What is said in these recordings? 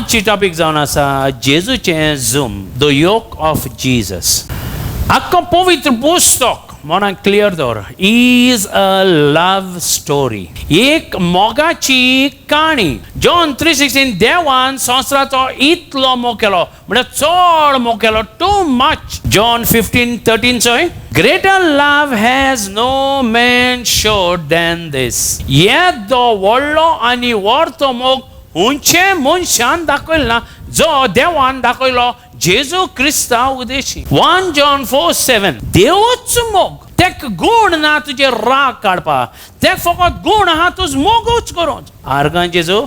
आमची टॉपीक जावन आसा जेजूचें zoom, the yoke of Jesus. आख्खो पवित्र पुस्तक मनाक क्लियर दवर, is a love story, एक मोगाची काणी. जॉन 3:16, देवान संवसाराचो इतलो मोग केलो, म्हळ्यार चड मोग केलो, टू मच. जॉन 15:13 चोय, greater love has no man showed than this. येदो व्हडलो आनी व्हरतो मोग उंचे मनशान दाखयलो ना, जो देवान दाखयलो जेजू क्रिस्ता उदेशी. 1 जॉन 4:7, देवूच मोग, तेक गूण ना तुजे राग काडपा, तेक फकत गूण आहा तुज मोगूच करूं. आर्गां जेजू.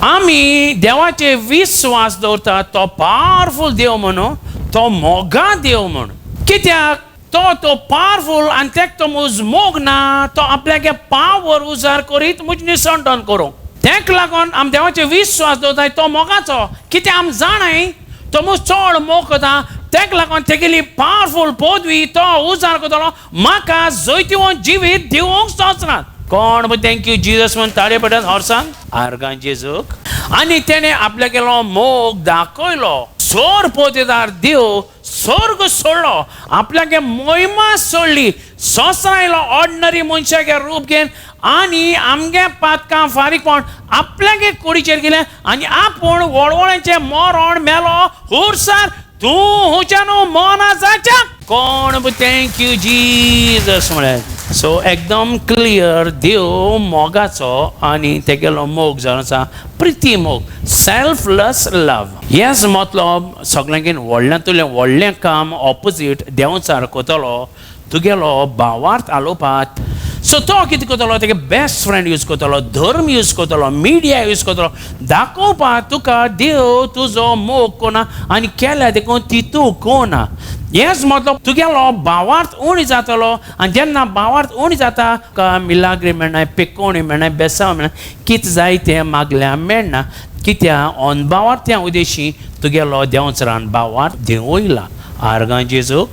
आमी देवाचे विस्वास दवरता, तो पावरफूल देव म्हणून, तो मोगा देव म्हण. कित्याक तो तो पावरफूल आनी तेक तो मुज मोग ना, तो आपल्यागे पावर उजार करीत मुज निसंटन करूं. तेक लागून आम देवाचे विस्वास दवरताय तो मोगाचो. कित्याक आम जाणाय तो मुज चड मोग करता, तेक लागून तेगेली पावरफूल पदवी तो उजार करतलो म्हाका जैतिवंत जिवीत दिवंक सोंसनात. कोण thank you Jesus म्हण ताळे पडटात हॉर्सान आर्गां जेजूक. आनी तेणें आपल्यागेलो मोग दाखयलो. सोर पोतेदार देव स्वर्ग सोडलो, आपल्यागे मोहिमा सोडली, संवसार आयलो ऑर्डिनरी मनशागे रूप घेवन आनी आमगे पातकां फारीकपण आपल्यागे कुडीचेर गेलें आनी आपूण वळवळ्याचें मरण मेलो हुरसार तूं हुच्यानू मना जाच्या. कोण thank you Jesus म्हळ्यार. सो एकदम क्लियर, देव मोगाचो आनी तेगेलो मोग जावन आसा प्रिती मोग, सेल्फलस लव. हेच मतलब सगळ्यांकीन व्हडल्यांतलें व्हडलें काम ऑपोजीट देंवचार करतलो तुगेलो भावार्थ आलोवपाक. सो तो कितें करतलो, तेगे बेस्ट फ्रेंड यूज करतलो, धर्म यूज करतलो, मिडिया यूज करतलो दाखोवपाक तुका देव तुजो मोग कोना आनी केल्या देखून ती तूं कोना. हेच मतलब तुगेलो भावार्थ उणी जातलो आनी जेन्ना भावार्थ उणी जाता तुका मिलाग्री मेळना, पेकोणी मेळना, बेसांव मेळना, कितें जाय तें मागल्या मेळना. कित्याक अनभावार्थ उदेशी तुगेलो देंवचारान भावार्थ देंवयला. आर्गां जेजूक.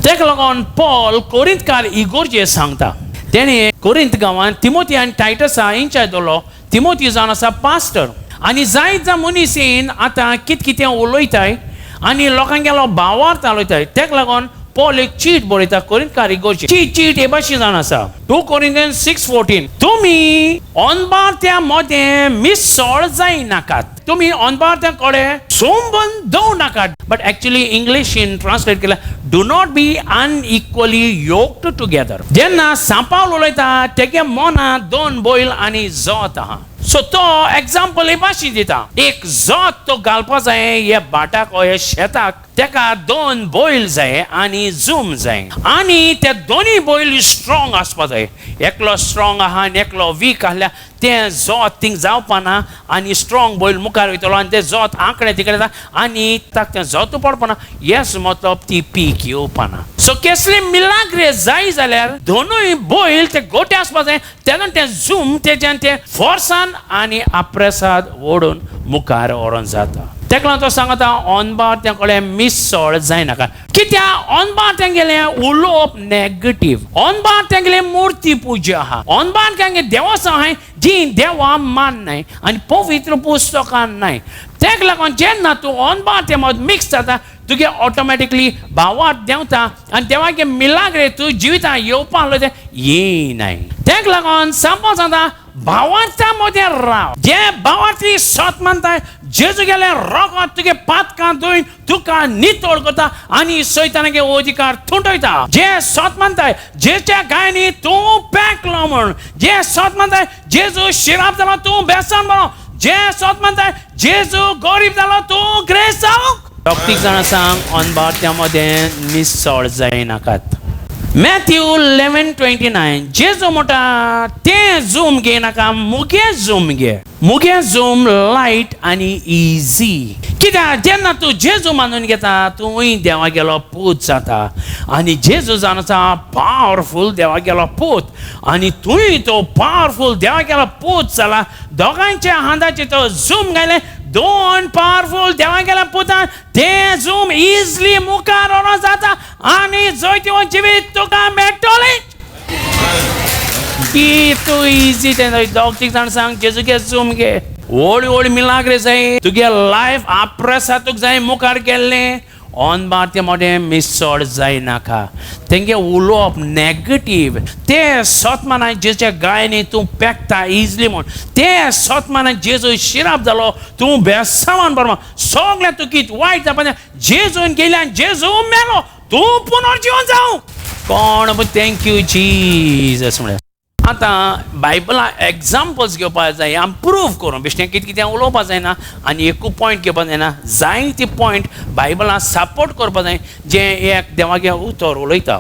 तेका लागून पॉल कोरिंतकार इगोर्जे सांगता, तेणें कोरिंत गांवांत तिमोती आनी टायटसा इंचार्ज दवरलो. तिमोती जावन आसा पास्टर आनी जायत जा मनीस आतां कितें कितें उलयताय आनी लोकांगेलो भावार्थ उलयताय. तेका लागून पॉल एक चीट बरयता कोरिंतकार इगोर्जे. ची चीट हे भाशेन जावन आसा 2 कोरिंथियन्स 6:14, तुमी अनभार्थ्या मदें मिसळ जायनाकात, तुमी अनभार्थ्या कडेन संबंद दवरू नाकात. बट एक्चुअली इंग्लिशीन ट्रान्सलेट केला, do not be unequally yoked together. जेन्ना सांपावल उलयता तेगे मनांत दोन बैल आनी जोत आहा. सो तो एग्जाम्पल हे भाशेन दिता, एक जोत तो घालपा जाय हे भाटाक ओ हे शेताक, तेका दोन बैल जाय आनी जूम जाय आनी ते दोनूय बैल स्ट्रॉंग आसपा जाय. एकलो स्ट्रॉंग आहा आनी एकलो वीक आसल्यार तें जोत थिंग जावपाना आनी स्ट्रॉंग बैल मुखार वयतलो आनी तें जोत आंकडे तिकडे जाता आनी ताका तें जोत पडपाना. येस मतलब ती पीक येवपाना. सो केसली मिलाग्रे जाय जाल्यार दोनूय बैल ते गोटे आसपा जाय, तेन्ना तें जूम तेज्यान तें फोर्सान आनी आप्रेसाद ओडून मुखार व्हरोन जाता. तेका लागून तो सांगता अनभार कडेन मिसळ जायनाका. कित्याक अनभार तेंगेलें उलोवप नेगेटीव, अनभार तेंगेलें मुर्ती पुजा आहा, अनभार तेंगे देवसां आहाय जी देवा माननाय आनी पवित्र पुस्तकां नाय. तेका लागून जेन्ना तूं अनभार ते मद मिक्स जाता तुगे ऑटोमॅटिकली भावार्थ देंवता आनी देवागे मिलाग्रे तूं जिवितांत येवपा आहलो तें येयनाय. तेका लागून सांपो सांगता भावार्था मदें राव, जे भावार्थी सत मानताय जेजू गेलें रगत तुगे पातकां धुयन तुका नितळ करता आनी सैतानागे अधिकार थुंटयता. जे सत मानताय जेच्या गायनी तूं पेकलो म्हण, जे सत मानताय जेजू शिराप जालो तूं बेसन बरो, जे सत मानताय जेजू गरीब जालो तूं ग्रेस जावंक. दोग जाणां सांग अनभार्थ्या मदें निसळ जायनाकात. मॅथ्यू 11:29, जेजू म्हणटा तें जूम घेयनाका, मुगे जूम घे, मुगे जूम लायट आनी इजी. कित्याक जेन्ना तूं जेजू मानून घेता तूंय देवा गेलो पूत जाता आनी जेजू जावन आसा पावरफूल देवा गेलो पूत आनी तूंय तो पावरफूल देवा गेलो पूत जाला. दोगांयच्या हाताचेर तो जूम घालें, दोन पावरफूल देवा गेल्या पुतान तें जूम इजली मुखार व्हरोन जाता आनी जैतिवंत जिवीत तुका मेळटलें. की तूं इजी तें दोग तीग जाण सांग जेजू घे जूम घे. व्हड व्हड मिलाग्रे जाय, तुगे लायफ आप्रसा तुका जाय मुखार गेल्लें, अनबार ते मोदें मिसळ जायनाका. तेंगे उलोवप नेगेटीव, ते सतमानान जेच्या गायनी तूं पेकता इजली म्हूण, ते सतमानान जेजू शिराप जालो तूं बेसावान बरो, सगळें तूं कित वायट जावपा जेजून गेल्यान जेजू मेलो तूं पुनर्जिवन जावं कोण. Thank you Jesus. म्हळ्यार आतां बायबला एग्जाम्पल्स घेवपाक जाय, आमी प्रूव करूं बेश्टें कितें कितें उलोवपाक जायना आनी एकू पॉयंट घेवपाक जायना, जाय ती पॉयंट बायबलान सपोर्ट करपाक जाय. जें एक देवागे उतर उलयता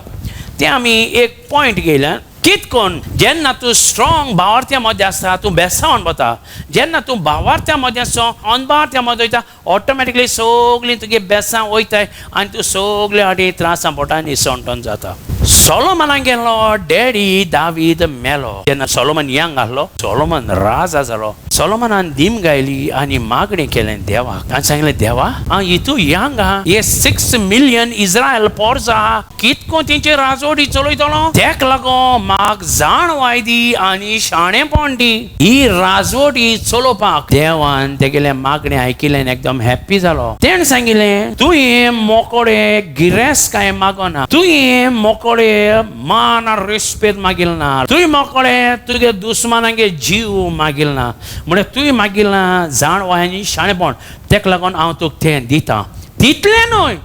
तें आमी एक पॉयंट घेयल्यार कित कोन जेन्ना तूं स्ट्रॉंग भावार्थ्या मदें आसता तूं बेसावन वता, जेन्ना तूं भावार्थ्या मदें आसता अनभावार्थ्या मदें वयता, ऑटोमॅटिकली सगळीं तुगे बेसां वयताय आनी तूं सगळे फाटी त्रासां पोटान इसवणटोन जाता. सोलोमनाक गेलो डॅडी दावीद मेलो. जेन्ना सोलोमन यंग आहलो, सोलोमन राजा जालो. सोलोमनान दीम गायली आनी मागणें केलें देवाक आनी सांगलें, देवा हांव इतू यंग आहा, हे 6 मिलियन इस्रायल पोरसां आहा, कितको तेंचे राजवटी चलयतलो, तेक लागोन म्हाक जाणवाय दी आनी शाणेपण दी. ही राजवटी चलोवपाक देवान तेगेलें मागणें आयकिलें आनी एकदम हॅप्पी जालो. तेणें सांगिल्लें, तुवें मोकोडे गिरेस्त कांय मागना, तुवें मोकोडे मान रेस्पेद मागील ना, तुवें मोकोडे तुगे दुस्मानांगे जीव मागील ना, म्हळ्यार तुवें मागील ना जाणवाय आनी शाणेपण, तेका लागून हांव तुका तें दिता. तितलें न्हय,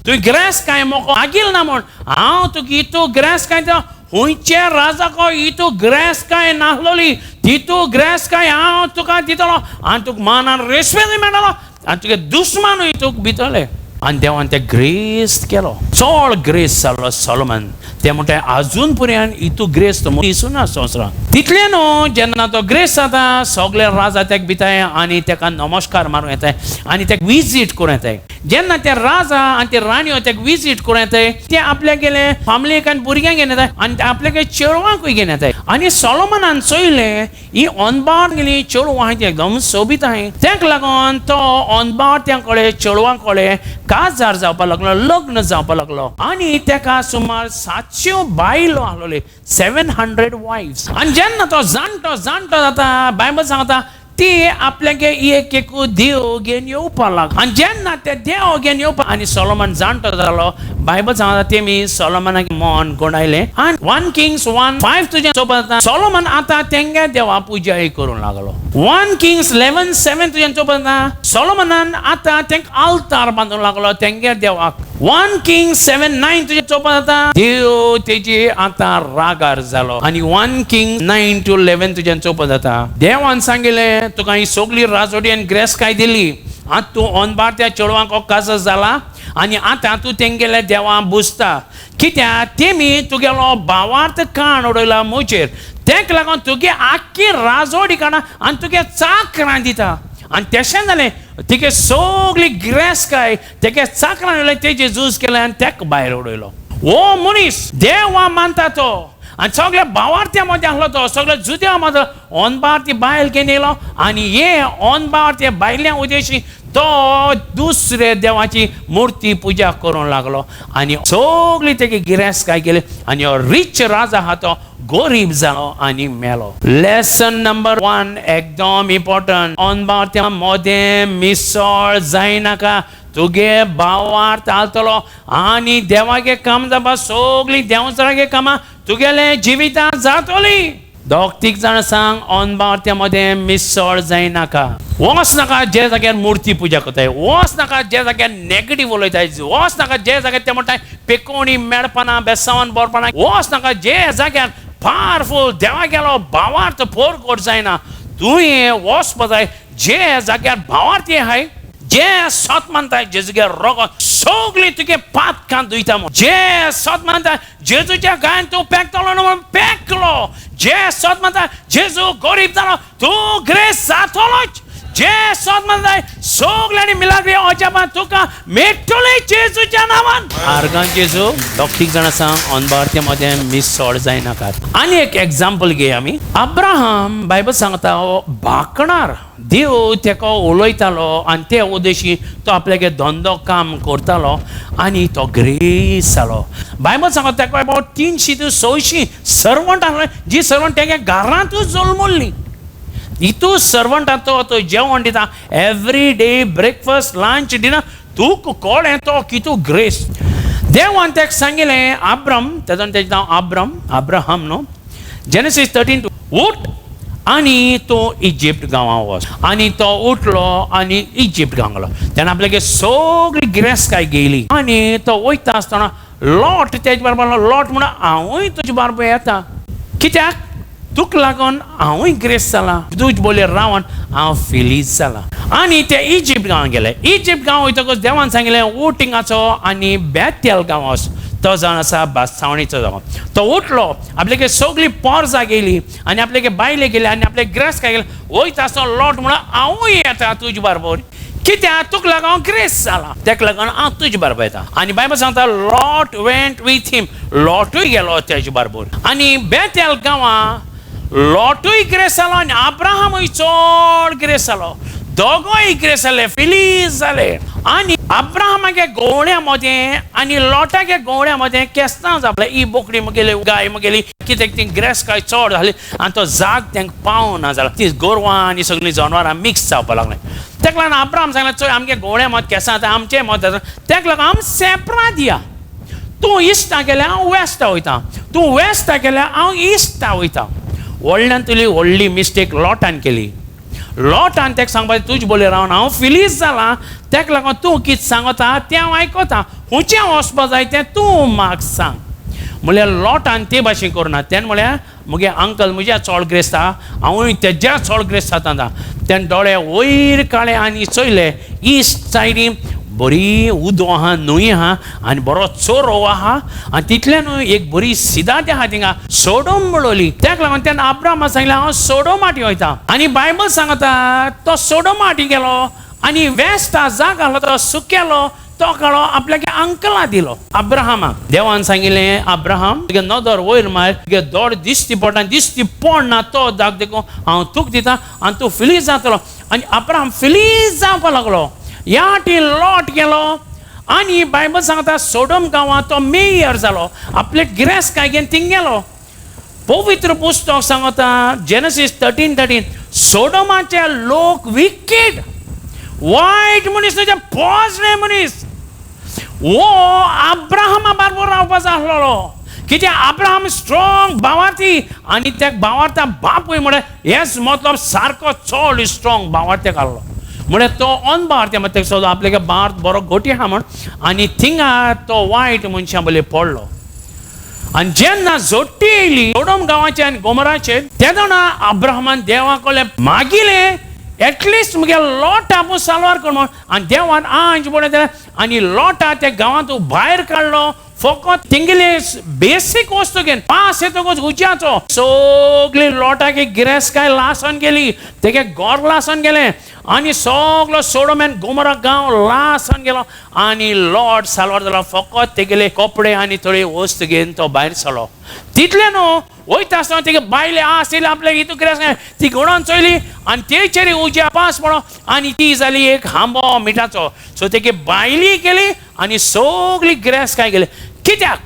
तुवें गिरेस्त कांय मोको मागील ना म्हूण हांव तुका इतू गिरेस्त कांय दिता, खंयचे राजाको इतू गिरेस्त कांय नासलोली तितू गिरेस्त कांय हांव तुका दितलो आनी तुका मानान रेस्पेदूय मेळटलो आनी तुगे दुस्मानूय तुका भितरले. आनी देवान ते ग्रेस्त केलो, चड ग्रेस्त जालो सोलोमन. ते म्हणटा आजून पर्यंत इतू ग्रेस्त दिसूना संवसारांत. तितलें न्हू, जेन्ना तो ग्रेस्त जाता सगळे राजा तेका भिताय आनी तेका नमस्कार मारूं येताय आनी तेका विजीट करूं येताय. जेन्ना ते राजा आनी ते राणयो तेका विजीट करूं येताय, ते आपल्या गेले फामिलीक आनी भुरग्यांक घेवन येताय आनी आपल्यागे चेडवांकूय घेवन येताय. आनी सोलोमनान चोयलें ही अनबार गेली चेडवां आहाय ती एकदम सोबीत आहाय, तेका लागून तो अनबार त्या कडेन चेडवां कडेन काजार जावपाक लागलो, लग्न जावपाक लागलो. आनी तेका सुमार 700 बायलो आहलोले, 700 वायफ्स. आनी जेन्ना तो जाणटो जाणटो जाता, बायबल सांगता ती आपल्यागे एक एक देव घेवन येवपाक लागलो. आनी जेन्ना ते देव घेवन येवपा आनी सोलोमन जाणटो जालो, बायबल सांगता तेमी सोलोमनाक मन गोंडायलें. आनी 1 Kings 1:5 तुजें चोवपाक जाता, सोलोमन आतां तेंगे देवा पुजाय करूंक लागलो. 1 Kings 11:7 तुजें चोवपाक जाता, सोलोमनान आतां तेंका आल्तार बांदूंक लागलो तेंगे देवाक. 1 Kings 7:9 तुजें चोवपाक जाता, देव तेजी आतां रागार जालो. आनी 1 Kings 9-11 तुजें चोवपाक जाता, देवान सांगिल्लें तुका ही सगळी राजवटी आनी ग्रेस काय दिली, आतां तूं अनबार त्या चेडवांक काजस जाला आनी आतां तूं तेंगेल्या देवां बुजता, कित्याक तेमी तुगेलो भावार्थ काण उडयला म्हजेर, तेका लागून तुगे आख्खी राजवटी काडा आनी तुगे चाकरां दिता. आनी तेशें जालें, तिगे सगळी गिरेस्त काय तेगे चाकरां उडयलें, तेजे झूज केलें आनी तेका भायर उडयलो. हो मनीस देवा मानता तो आनी सगळ्या भावार्थ्या मदें आसलो तो, सगळ्या जुद्या मदें अनबार ती बायल घेवन येयलो आनी हे अनबार ते बायल्या उदेशी तो दुसरे देवाची मुर्ती पुजा करूंक लागलो आनी सगळी तेगे गिरेस्त काय गेले आनी हो रिच राजा आहा तो गरीब जालो आनी मेलो. लेसन नंबर 1 एकदम इम्पॉर्टंट, अनभावार्थ्या मदें मिसळ जायनाका, तुगे भावार्थ आलतलो आनी देवागे काम जावपा सगळीं देंवचारागे कामां तुगेले जिवितां जातोली. दोग तीग जाण सांग, अनभावार्थ्या मदें मिसळ जायनाका. वच नाका जे जाग्यार मुर्ती पुजा करताय, वच नाका जे जाग्यार नेगेटीव उलयताय, वच नाका जे जाग्यार ते म्हणटाय पेकोणी मेळपाना बेसावन बरपाना, वच नाका जे जाग्यार पावरफूल देवा गेलो भावार्थ पोरकोट जायना. तुवें वचपा जाय जे जाग्यार भावार्थी आहाय, जे सत मानताय जेजूगे रोगत सगळीं तुगे पातकां धुयता म्हूण, जे सत मानताय जेजूच्या गायन तूं पेकतलो न्हू म्हूण पेकलो, जे सत मानताय जेजू गरीब जालो तूं ग्रेस जातलोच, जे सत मानताय सगळ्यांनी मिलाग्री अजापां तुका मेळटली जेजूच्या नांवान. आर्गां जेजू. दोग तीग जाणां सांग, अनभावार्थ्या मदें मिसळ जायनाकात. आनी एक एग्जाम्पल घेया आमी. अब्राहम बायबल सांगता हो बाकणार देव तेका उलयतालो आनी ते उद्देशी तो आपल्यागे धंदो काम करतालो आनी तो ग्रेस जालो. बायबल सांगता तेका अबावट 300 ते 600 सर्वंट आहले, जी सर्वंट तेगे घरांतूच जल्मल्ली. इतू सर्वंटा तो तो जेवण दिता every day, breakfast, lunch, dinner. तुका कळ्ळें तो कितू ग्रेस. देवान ताका सांगिलें आब्रम, तेजो तेजें नांव आब्रम, आब्राहम न्हू. जेनेसीस 13, उठ आनी तूं इजिप्ट गांवां वच. आनी तो उठलो आनी इजिप्ट गांव गेलो. तेन्ना आपल्यागे सगळी गिरेस्तकाय गेली. आनी तो वयता आसतना लोट तेजे बरोबर, लोट म्हणून हांवूय तुजे बरोबर येता, कित्याक तुका लागून हांवूय ग्रेस जाला, तुज बोलयेर रावन हांव फिलीज जाला. आनी ते इजिप्ट गांवां गेले. इजिप्ट गांव वयतकच देवान सांगलें उठ हिंगाचो आनी बेतेल गांव वच, तो जावन आसा बासावणीचो जागो. तो उठलो, आपल्यागे सगळी पोरसां गेली आनी आपल्यागे बायले गेले आनी आपले ग्रेस काय गेले. वयता आसतना लोट म्हणून हांवूय येता तुजे बरोबर, कित्याक तुका लागून हांव ग्रेस जाला, तेका लागून हांव तुजे बरोबर येता. आनी बायबल सांगता लोट वेंट वीथ हिम, लोटूय गेलो तेजे बरोबर. आनी बेतेल गांवां लोटूय ग्रेस जालो आनी आब्राहामूय चड ग्रेस जालो, दोगोय ग्रेस जाले, फिलीज जाले. आनी आब्राहामागे गोवण्या मदें आनी लोटागे गोवण्या मदें केस्तांव जालें. ही बोकडी मुगेली, गाय मुगेली, कित्याक ती ग्रेस काय चड जाली आनी तो जाग तांकां पावना जाला, ती गोरवां आनी सगळीं जनावरां मिक्स जावपाक लागलें. तेका लागून आब्राहाम सांगलें चोय आमगे गोवण्या मद केसां आतां आमचें मत जाता, तेका लागून आम सेपरा दिया. तूं इश्टा गेल्यार हांव वेस्टा वयता, तूं वेस्टा गेल्यार हांव इश्टा वयता. व्हडल्यान तुली व्हडली मिस्टेक लोटान केली. लोटान तेका सांगपाचें तुजे बोलये रावन हांव फिलीज जाला, तेका लागून तूं कितें सांगता तें हांव आयकता, खुंयचें वचपा जाय तें तूं म्हाका सांग. म्हणल्यार लोटान ते भाशेन करुना. तेन्ना म्हळ्यार मुगे अंकल म्हज्या चोड ग्रेस्ता, हांवूय तेज्या चोड ग्रेस्त जाता. तेन्ना दोळे वयर काडले आनी चोयले इस्ट सायडीन बरी उदो आहा, न्हंय आहा आनी बरो चोरो आहा आनी तितल्यानूय एक बरी सिदाद आहा थिंगा सोडोम म्हणली. तेका लागून तेन्ना आब्रामा सांगलें हांव सोडोमाटी वयता. आनी बायबल सांगता तो सोडोमाटी गेलो आनी वेस्टा जाग आहलो तो सुकेलो, तो काडो आपल्याक अंकला दिलो अब्राहमाक. देवान सांगिल्लें अब्राहम तुगे नदर वयर मार, तुगे दोड दिश्टी पडना, दिश्टी पडना तो दाग देखून हांव तुका दिता आनी तूं फिलीज जातलो. आनी अब्राहम फिलीज जावपाक लागलो. ह्या टी लोट गेलो आनी बायबल सांगता सोडोम गांवांत तो मेयर जालो, आपले गिरेस्त काय घेवन थिंग गेलो. पवित्र पुस्तक सांगता जेनेसीस 13:13 सोडोमाचे लोक विकेड, वायट मनीस न्हय, पोजणे मनीस. वो अब्राहमा बरोबर रावपाचो आसलेलो, कित्याक अब्राहम स्ट्रॉंग भावार्थी आनी त्या भावार्था बापूय म्हळ्यार हेच मतलब सारको चड स्ट्रॉंग भावार्थ्याक आहलो. म्हळ्यार तो अनभावार्थी म्हळ्यार तेका आपल्याक भावार्थ बरो घोटी आहा म्हण आनी थिंगा तो वायट मनशां बले पडलो. आनी जेन्ना जोडटी येयली सोडोम गांवाचे आनी गोमराचेर, तेन्ना अब्राहमान देवा कडल्यान मागिलें एटलिस्ट मुगे लोटा आपूण साल्वार कर म्हण. आनी देवान आंज पळय दिलें आनी लोटा त्या गांवांत भायर काडलो. फकत तेंगेले बेसीक वस्तू घेवन पास येतकच उज्याचो सगळी लोटाकी गिरेस्तकाय लासन गेली, तेगे गोर लासन गेलें आनी सगलो सोडोम आनी गोमरा गांव लासन गेलो आनी लोट साल्वार जालो. फकत तेगेले कपडे आनी थोडी वस्तू घेवन तो भायर सरलो. तितलें न्हू, वयता आसतना तेगे बायले आशिल्ले आपल्याक हितू गिरेस्तकाय ती घडोवन चोयली आनी तेचेर उज्या पास पडो आनी ती जाली एक हांबो मिठाचो. सो तेगे बायली गेली आनी सगळी गिरेस्तकाय गेली. कित्याक?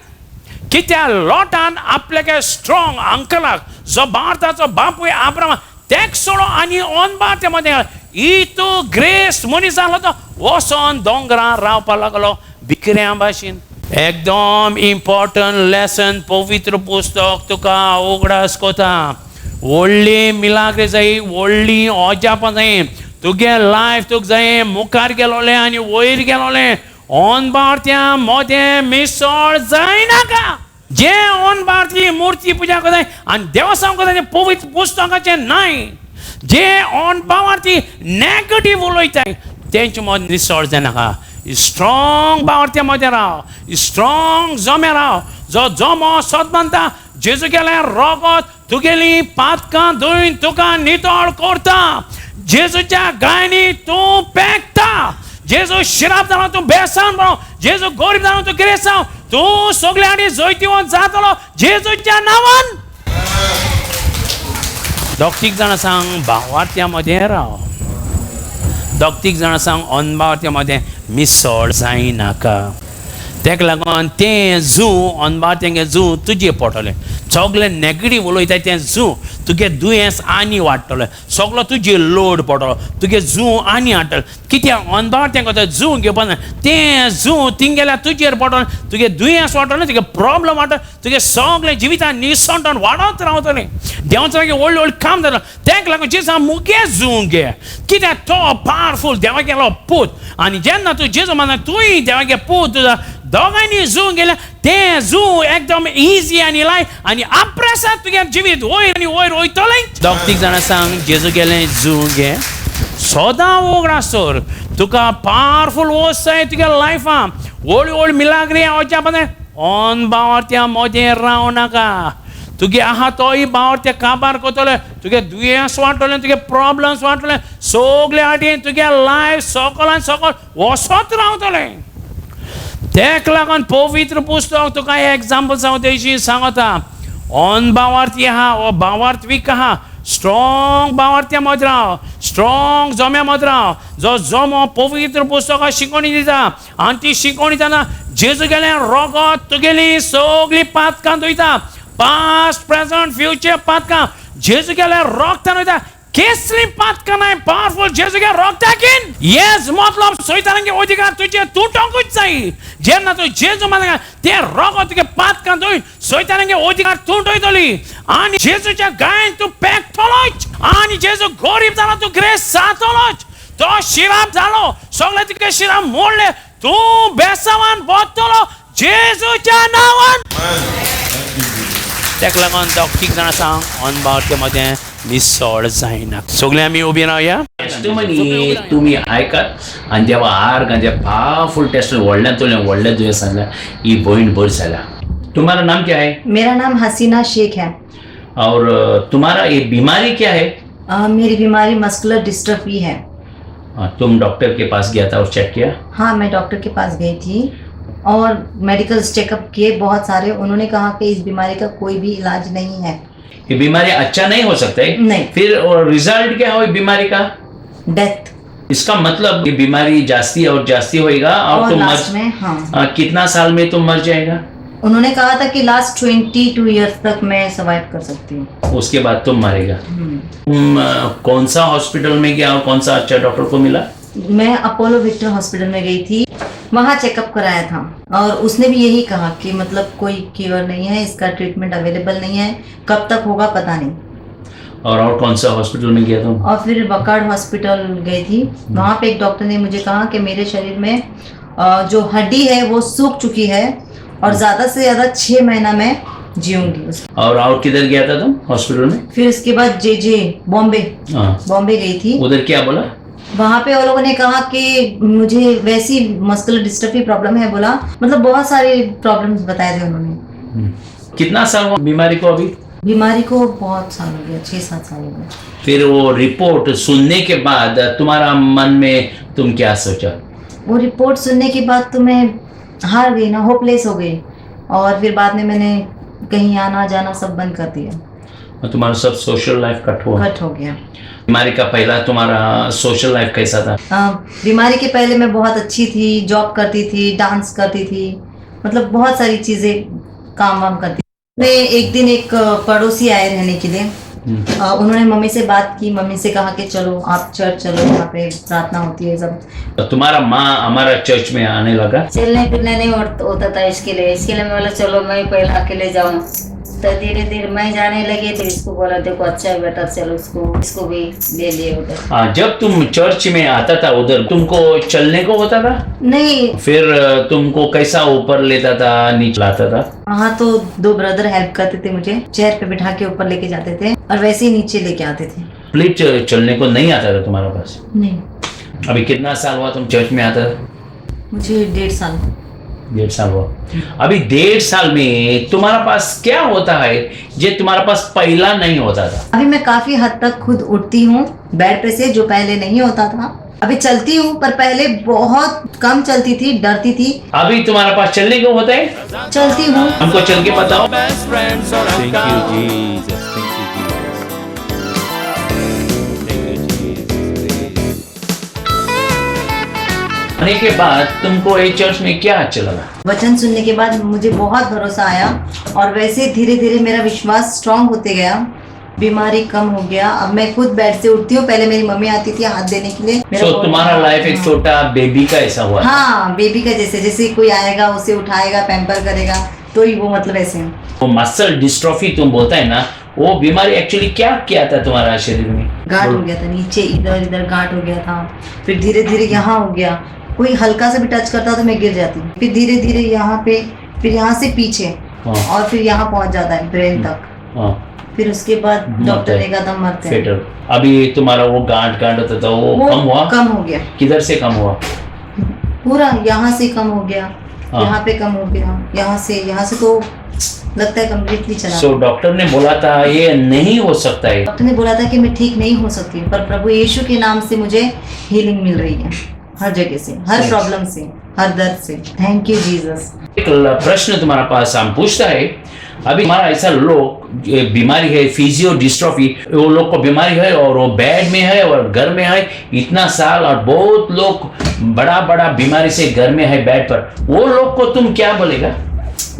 कित्याक लोटान आपल्याक स्ट्रॉंग अंकलाक जो भारताचो बापूय आब्राम तेक सोडो आनी अनभार ते मदें इतू ग्रेस मनीस आहलो तो वचोन दोंगरां रावपाक लागलो भिकऱ्यां भाशेन. एकदम इम्पॉर्टंट लेसन पवित्र पुस्तक तुका उगडास कोता. व्हडली मिलाग्री जाय, व्हडली अजापां जाय, तुगे लायफ तुका जाय मुखार गेलोलें आनी वयर गेलोलें. अनभारत्या मोदें मिसळ जायनाका. जे अनभारती मुर्ती पुजा करताय आनी देवसांव करताय तें पवित्र पुस्तकाचें न्हय. जे अनभावार्थी नॅगेटीव उलयताय तेंचे मद मिसळ जायनाका. स्ट्रॉंग भावार्थ्या मदें राव, स्ट्रॉंग जमे राव. जो जमो सत बांदता जेजू गेलें रोगत तुगेली पातकां धुयन तुका नितळ करता. जेजूच्या गायनी तूं पेकता. जेजू शिराप जालो तूं बेसान बरो, जेजू गरीब जालो तूं गिरेस्त जावं, तूं सगळे आनी जैतिवंत जातलो जेजूच्या नांवान. दोग तीग जाणां सांग भावार्थ्या मदें राव, दोग तीग जाणां सांग अनभावार्थ्या मदें मिसळ जायनाका. तेका लागून तें जू अनभावार्थ्यांगे जू तुजें पडटलें. सगळें नेगेटीव उलयताय तें जू तुगे दुयेंस आनी वाडटलें, सगलो तुजेर लोड पडटलो, तुगे जू आनी हाडटलें. कित्याक अनभाव तें करता जू घेवपा ना, तें जू तिंगेल्या तुजेर पडटलें, तुगे दुयेंस वाडटलें, तुगे प्रॉब्लम वाडटलें, तुगे सगळें जिवितान निसणटण वाडत रावतलें. देवाचो मागीर व्हडलें व्हडलें काम जाता. तेका लागून जेजू मुगे जू घे, कित्याक तो पावरफूल देवागेलो पूत. आनी जेन्ना तूं जेजू मानता तूंय देवागे पूत, तुजा दोगांयनी जू गेल्या तें जू एकदम इजी आनी लाय आनी अप्रेसात तुगे जिवीत वयर आनी वयर वयतलें. दोग तीग जाणां सांग जेजू गेलें जू घे, सदां उगडास दवर तुका पावरफूल वस्त जाय तुगे लायफान, व्हड व्हड मिलाग्री वचपा जाय. अनभावार्थ्या मदें राव नाका, तुगे आहा तोय भावार्थ्या काबार करतले, तुगे दुयेंस वाडटलें, तुगे प्रॉब्लम्स वाडटले, सगळे आटी तुगे लायफ सकलान सकल वचत रावतलें. तेका लागून पवित्र पुस्तक तुका एग्जाम्पल सांगता तेशी सांगता, अनभावार्थी आहा ओ भावार्थवीक आहा, स्ट्रॉंग भावार्थ्या मद राव, स्ट्रॉंग जम्या मद राव, जो जमो पवित्र पुस्तकां शिकोवणी दिता आनी ती शिकोवणी दितना जेजू गेलें रोगत तुगेली सगळीं पातकां धुयता, पास्ट प्रेजंट फ्युचर पातकां जेजू गेलें रोगतान वयता, केसली पातकां नाय पावरफूल जेजू गेलें रोगताकीन. येस मतलब सैतानागे अधिकार तुजेर तुटोंकूच जाय. जेन्ना तूं जेजू मानता तें रोगत तुगे पातकां धुयन सैतानागे अधिकार तुटयतली आनी जेजूच्या गायन तूं पेकतलोच आनी जेजू गरीब जालो तूं ग्रेस जातलोच. तो शिराप जालो, सगळे तुगे शिराप मोडले, तूं बेसावान बदतलो जेजूच्या नांवान. तेका लागून दोग तीग जाणां सांग अनभावार्थ्या मदें निसळ जायना. सगळे आमी उबी रावया. टेस्टिमनी तुमी आयकात आनी देवा आर्गां पावरफूल टेस्ट व्हडल्यान व्हडलें दुयेंस जाल्यार ही भयण बरी जाल्या. तुम्हारा नाम क्या है? मेरा नाम हसीना शेख है। और तुम्हारा ये बीमारी क्या है? मेरी बीमारी मस्कुलर डिस्ट्रोफी है। तुम डॉक्टर के पास गया था और चेक किया? हाँ, मैं डॉक्टर के पास गई थी और मेडिकल चेकअप किए बहुत सारे। उन्होंने कहा कि इस बीमारी का कोई भी इलाज नहीं है। ये बीमारी अच्छा नहीं हो सकता है? नहीं। फिर और रिजल्ट क्या हो बीमारी का? डेथ। इसका मतलब ये बीमारी जास्ती और जास्ती होएगा और तुम लास्ट में, हाँ। कितना साल में तुम मर जाएगा? उन्होंने कहा था कि लास्ट 22 इयर्स तक मैं सर्वाइव कर सकती हूँ। उसके बाद तुम मरेगा। तुम कौन सा हॉस्पिटल में गया और कौन सा अच्छा डॉक्टर को मिला? मैं अपोलो विक्टर हॉस्पिटल में गई थी, वहाँ चेकअप कराया था और उसने भी यही कहा कि मतलब कोई क्योर नहीं है, इसका ट्रीटमेंट अवेलेबल नहीं है, कब तक होगा पता नहीं। और कौन सा हॉस्पिटल में गया तुम? और फिर वकार्ड हॉस्पिटल गई थी, वहाँ पे एक डॉक्टर ने मुझे कहा कि मेरे शरीर में जो हड्डी है वो सूख चुकी है और ज़्यादा से ज़्यादा 6 महीना मैं जीऊँगी। और किधर गया था तुम हॉस्पिटल में? फिर इसके बाद जे जे बॉम्बे गई थी। उधर क्या बोला? वहाँ पे वो लोगों ने कहा कि मुझे वैसी मस्कुलर डिस्ट्रोफी प्रॉब्लम है बोला, मतलब बहुत सारे प्रॉब्लम्स बताए थे उन्होंने। कितना साल हुआ बीमारी को अभी? बीमारी को बहुत साल हो गया, 6-7 साल हो गया। फिर वो रिपोर्ट सुनने के बाद तुम्हारा मन में तुम क्या सोचा? वो रिपोर्ट सुनने के बाद तो मैं हार गई ना, होपलेस हो गई और फिर बाद में मैंने कहीं आना जाना सब बंद कर दिया। और तुम्हारा सब सोशल लाइफ कट हुआ? कट हो गया। बीमारी का पहला तुम्हारा सोशल लाइफ कैसा था? बीमारी के पहले मैं बहुत अच्छी थी, जॉब करती थी, डांस करती थी, मतलब बहुत सारी चीज़ें काम वाम करती थी। मैं एक दिन एक पड़ोसी आए रहने के लिए, उन्होंने मम्मी से बात की, मम्मी से कहा कि चलो आप चर्च चलो, यहाँ पे प्रार्थना होती है सब। तो तुम्हारा माँ हमारा चर्च में आने लगा? चलने फिरने नहीं होता था, इसके लिए मैं बोला चलो मैं पहले अकेले जाऊँ। तो धीरे धीरे मैं जाने लगी तो इसको बोला देखो अच्छा है बेटा चलो इसको भी ले लिए उधर। जब तुम चर्च में आता था उधर तुमको चलने को होता था? नहीं। फिर तुमको कैसा ऊपर लेता था नीचे लाता था? वहाँ तो 2 ब्रदर हेल्प करते थे मुझे, चेयर पे बिठा के ऊपर लेके जाते थे और वैसे ही नीचे लेके आते थे। प्लीज चलने को नहीं आता था तुम्हारे पास? नहीं। अभी कितना साल हुआ तुम चर्च में आता था? मुझे 1.5 साल। 1.5 साल हुआ। अभी 1.5 साल में तुम्हारा पास क्या होता है जो तुम्हारा पास पहला नहीं होता था? अभी मैं काफी हद तक खुद उठती हूँ बेड पे से, जो पहले नहीं होता था। अभी चलती हूँ पर पहले बहुत कम चलती थी, डरती थी। अभी तुम्हारा पास चलने को होता है? चलती हूँ। हमको चल के बताओ। Thank you Jesus, thank you Jesus, thank you Jesus. आने के बाद तुमको ये चर्च में क्या अच्छा लगा? वचन सुनने के बाद मुझे बहुत भरोसा आया और वैसे धीरे धीरे मेरा विश्वास स्ट्रांग होते गया, बीमारी कम हो गया। अब मैं खुद बेड से उठती हूँ, पहले मेरी मम्मी आती थी हाथ देने के लिए। मेरा सो बहुत- तुम्हारा लाइफ एक छोटा बेबी का ऐसा हुआ था। हाँ, बेबी का जैसे जैसे कोई आएगा उसे उठाएगा, पैम्पर करेगा, तो ही वो मतलब ऐसे। वो मसल डिस्ट्रॉफी तुम बोलता है ना, वो बीमारी एक्चुअली क्या किया था तुम्हारा शरीर में? गांठ हो गया था नीचे, इधर इधर गांठ हो गया था, फिर धीरे धीरे यहाँ हो गया। कोई हल्का सा भी टच करता तो मैं गिर जाती, फिर धीरे धीरे यहाँ पे, फिर यहाँ से पीछे हाँ। और फिर यहाँ पहुँच जाता है ब्रेन तक। हाँ, फिर उसके बाद मरते डॉक्टर ने हैं। कहा था मरते हैं। फेटल। अभी तुम्हारा वो गांठ गांठ होता था वो वो कम हुआ? कम हो गया। किधर से कम हुआ? पूरा यहाँ से कम हो गया। हाँ। यहाँ पे कम हो गया, यहाँ से तो लगता है कम्प्लीटली चला। सो डॉक्टर ने बोला था ये नहीं हो सकता है। डॉक्टर ने बोला था कि मैं ठीक नहीं हो सकती, पर प्रभु यीशु के नाम से मुझे हीलिंग मिल रही है, हर जगह से, हर Thanks. Problem से, हर दर्द से। Thank you Jesus. एक प्रश्न तुम्हारा पास हम पूछता है, अभी हमारा ऐसा लोग ये बीमारी है फिजियो डिस्ट्रॉफी, वो लोग को बीमारी है और वो बेड में है और घर में है इतना साल, और बहुत लोग बड़ा बड़ा बीमारी से घर में है बेड पर, वो लोग को तुम क्या बोलेगा?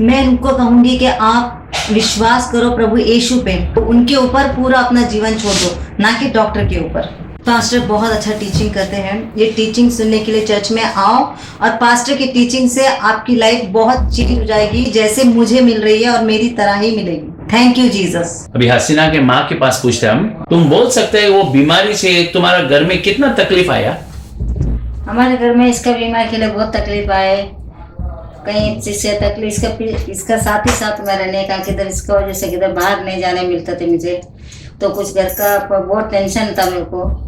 मैं उनको कहूंगी कि आप विश्वास करो प्रभु यीशु पे, उनके ऊपर पूरा अपना जीवन छोड़ दो, ना कि डॉक्टर के ऊपर। पास्टर बहुत अच्छा टीचिंग करते हैं, ये टीचिंग सुनने के लिए चर्च में आओ और पास्टर की टीचिंग से आपकी लाइफ बहुत चेंज हो जाएगी, जैसे मुझे मिल रही है और मेरी तरह ही मिलेगी। Thank you Jesus. अभी हसीना के माँ के पास पूछते हम, तुम बोल सकते हैं वो बीमारी से तुम्हारा घर में कितना तकलीफ आया? हमारे घर में इसका बीमार के लिए बहुत तकलीफ आए, कहीं चीज से तकलीफ, इसका साथ ही साथ में रहने का, किधर इसका वजह से किधर बाहर नहीं जाने मिलता थे मुझे, तो कुछ घर का बहुत टेंशन था मेरे को।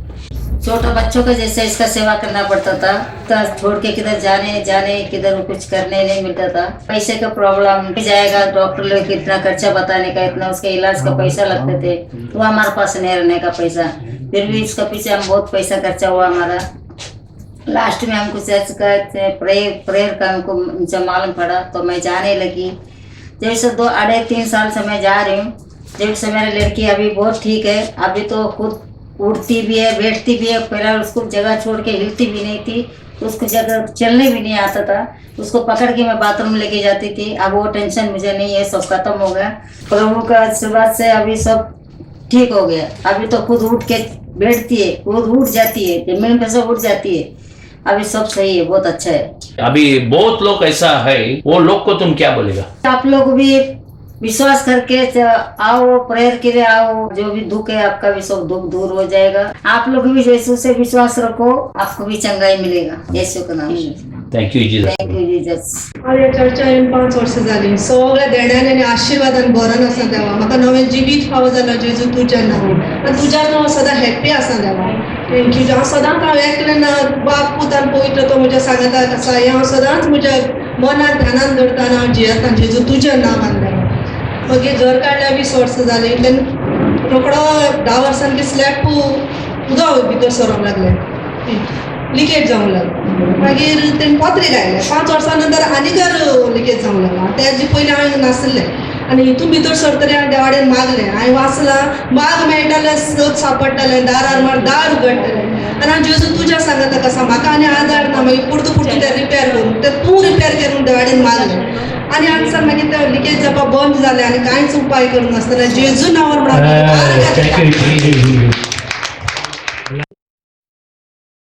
छोटे बच्चों का जैसे इसका सेवा करना पड़ता था, तो छोड़ के किधर जाने जाने किधर कुछ करने नहीं मिलता था। पैसे का प्रॉब्लम जाएगा, डॉक्टर लोग इतना खर्चा बताने का, इतना उसके इलाज का पैसा लगते थे, तो हमारे पास नहीं रहने का पैसा, फिर भी इसका पीछे हम बहुत पैसा खर्चा हुआ हमारा। लास्ट में हमको चर्च का प्रेयर का हमको मुझे मालूम पड़ा, तो मैं जाने लगी। जैसे 2-3.5 साल से मैं जा रही हूँ, जब से मेरी लड़की अभी बहुत ठीक है, अभी तो खुद उठती भी है, बैठती भी है, पहले उसको जगह छोड़ के हिलती भी नहीं थी, उसको जगह चलने भी नहीं आता था, उसको पकड़ के मैं बाथरूम लेके जाती थी। अब वो टेंशन मुझे नहीं है, सब खत्म हो गया प्रभु का आशीर्वाद से, अभी सब ठीक हो गया। अभी तो खुद उठ के बैठती है, खुद उठ जाती है, जमीन पे से उठ जाती है, अभी सब सही है, बहुत अच्छा है। अभी बहुत लोग ऐसा है, वो लोग को तुम क्या बोलेगा? आप लोग भी विश्वास करके आओ, प्रेयर के लिए आओ, जो भी दुख है आपका भी सब दुख दूर हो जाएगा। आप लोग भी यीशु से विश्वास रखो, आपको भी चंगाई मिलेगा यीशु के नाम से। Thank you Jesus. Thank you Jesus. हांव ह्या चर्चा येवन 5 वर्सां जालीं, सगळ्या देण्यान आनी आशिर्वादान भरून आसा देवा। म्हाका नवें जिवीत फावो जालां जेजू तुज्या नांवान, आनी तुज्या नांव सदां हॅप्पी आसा देवा। Thank you. हांव सदांच हांव एकलें ना, बाप पूत आनी पवित्र तो म्हज्या सांगाताक आसा, हें हांव सदांच म्हज्या मनान ध्यानान दवरता आनी हांव जियेता जेजू तुज्या नांवान देवा। मागीर घर काडल्यार 20 वर्सां जालीं, तेन्ना रोकडो 10 वर्सांनी की स्लॅब उदक भितर सरोंक लागलें, लिकेज जावंक लागलें। मागीर तेणें पत्रे घायले, 5 वर्सां नंतर आनी घर लिकेज जावंक लागला। तेजे पयलीं हांवें नासलें आनी हितून भितर सरतलें हांवें देवाडेन मागलें, हांवें वाचलां माग मेळटालें, सोद सापडटालें, दारार मार दार उगडटलें आनी हांव जेजू तुज्या सांगाताक आसा, म्हाका आनी आदार ना, मागीर पुरतू पुरतू तें रिपेर करूंक, तें तूं रिपेर करूंक देवाडेन मागलें आनी आज मागीर तें लिकेज जावपाक बंद जालें आनी कांयच उपाय करूं नासतना जेजू नांवान म्हणून दार घातलें।